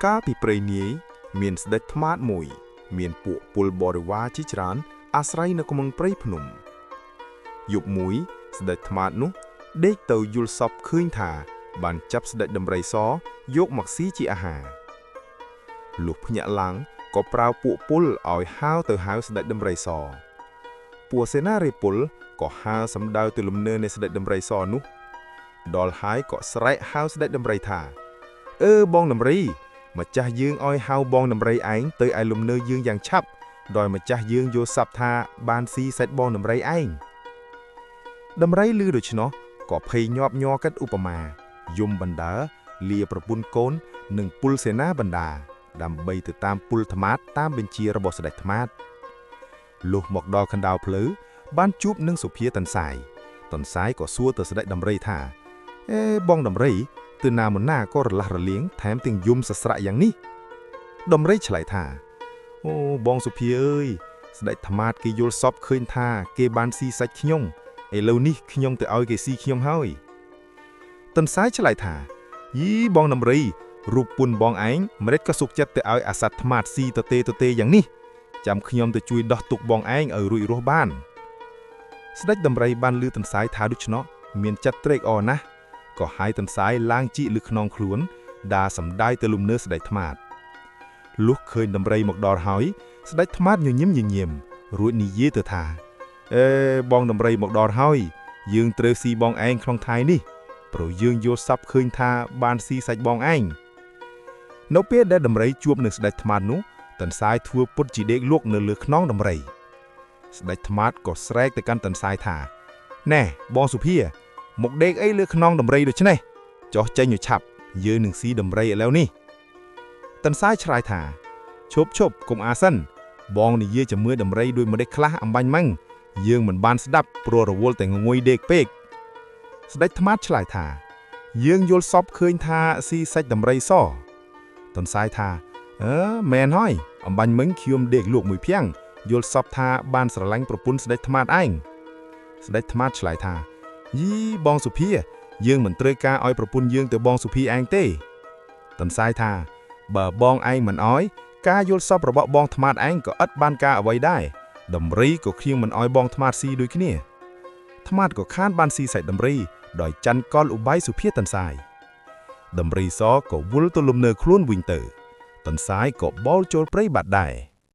កាលពីព្រៃនាយមានស្ដេចត្មាតមួយ មានពួកពលបរិវារជាច្រើនអាស្រ័យនៅក្នុងព្រៃភ្នំយប់មួយស្ដេចត្មាតនោះដេកទៅយល់សប្តិឃើញថា បានចាប់ស្ដេចដំរីសយកមកស៊ីជាអាហារលុះភ្ញាក់ឡើងក៏ប្រើពួកពលឲ្យហៅទៅហៅស្ដេចដំរីសពួកសេនារីពលក៏ហៅសម្ដៅទៅលំនៅនៃស្ដេចដំរីសនោះដល់ហើយក៏ស្រែកហៅស្ដេចដំរីថាអឺបងដំរីម្ចាស់យើងឲ្យហៅបងដំរីឯងទៅឯលំនៅយើងយ៉ាងឆាប់ដោយម្ចាស់យើងយល់សប្តិថាបានស៊ីសាច់បងដំរីឯងដំរីឮដូច្នោះក៏ភ័យញាប់ញ័រកិត្តឧបមាយំបណ្ដើលាប្រពន្ធកូននិងពលសេនាបណ្ដាដើម្បីទៅតាមពលត្មាតតាមបញ្ជារបស់ស្ដេចត្មាតលុះមកដល់កណ្ដាលផ្លូវបានជួបនឹងសុភាតន្សាយតន្សាយក៏សួរទៅស្ដេចដំរីថាអេបងដំរីទៅណាមកណាក៏រលាស់រលាងថែមទាំងយំសស្រាក់យ៉ាងនេះដំរីឆ្លើយថាអូបងសុភាអើយស្ដេចត្មាតគេយល់សពឃើញថាគេបានស៊ីសាច់ខ្ញុំឥឡូវនេះខ្ញុំទៅឲ្យគេស៊ីខ្ញុំហើយតន្សាយឆ្លើយថាយីបងដំរីរូបពុនបងឯងម្រេចក៏សុខចិត្តទៅឲ្យអាសត្វត្មាតស៊ីតទេតទេយ៉ាងនេះចាំខ្ញុំទៅជួយដោះទុកបងឯងឲ្យរួចរស់បានស្ដេចដំរីបានលឺតន្សាយថាដូច្នោះមានចិត្តត្រេកអរណាស់ក៏ហាយតន្សាយឡើងជីកលើខ្នងខ្លួនដាសំដាយទៅលំនៅស្ដេចត្មាតលុះឃើញដំរីមកដល់ហើយស្ដេចត្មាតញញឹមញញឹមរួចនិយាយទៅថាអេបងដំរីមកដល់ហើយយើងត្រូវស៊ីបងឯងក្នុងថ្ងៃនេះព្រោះយើងយល់សប្តិឃើញថាបានស៊ីសាច់បងឯងនៅពេលដែលដំរីជួបនឹងស្ដេចត្មាតនោះតន្សាយធ្វើពុតជាដេកលក់នៅលើខ្នងដំរីស្ដេចត្មាតក៏ស្រែកទៅកាន់តន្សាយថាណែបងសុភាមកដេកអីលើខ្នងដំរីដូច្នេះចុះចេញឲ្យឆាប់យើងនឹងស៊ីដំរីឥឡូវនេះតន្សាយឆ្លើយថាឈប់ឈប់កុំអាសិនបងនិយាយជាមួយដំរីដោយម្ដេចខ្លះអំបញ្ញម៉ាំងយើងមិនបានស្ដាប់ព្រោះរវល់តែងងុយដេកពេកស្ដេចត្មាតឆ្លើយថាយើងយល់សពឃើញថាស៊ីសាច់ដំរីសតន្សាយថាអឺមែនហើយអំបញ្ញមិញខ្ញុំដេកលក់មួយភាំងយល់សពថាបានស្រឡាញ់ប្រពន្ធស្ដេចត្មាតឯងស្ដេចត្មាតឆ្លើយថាយីបងសុភាយើងមិនត្រូវការឲ្យប្រពន្ធយើងទៅបងសុភាឯងទេតន្សាយថាបើបងឯងមិនអោយការយល់សពរបស់បងត្មាតឯងក៏ឥតបានការអ្វីដែរដំរីក៏ខៀងមិនអោយបងត្មាតស៊ីដូចគ្នាត្មាតក៏ខានបានស៊ីសាច់ដំរីដោយចាន់កលឧបាយសុភាតន្សាយដំរីសក៏វល់ទៅលំនៅខ្លួនវិញទៅតន្សាយក៏បោលចូលព្រៃបាត់ដែរ។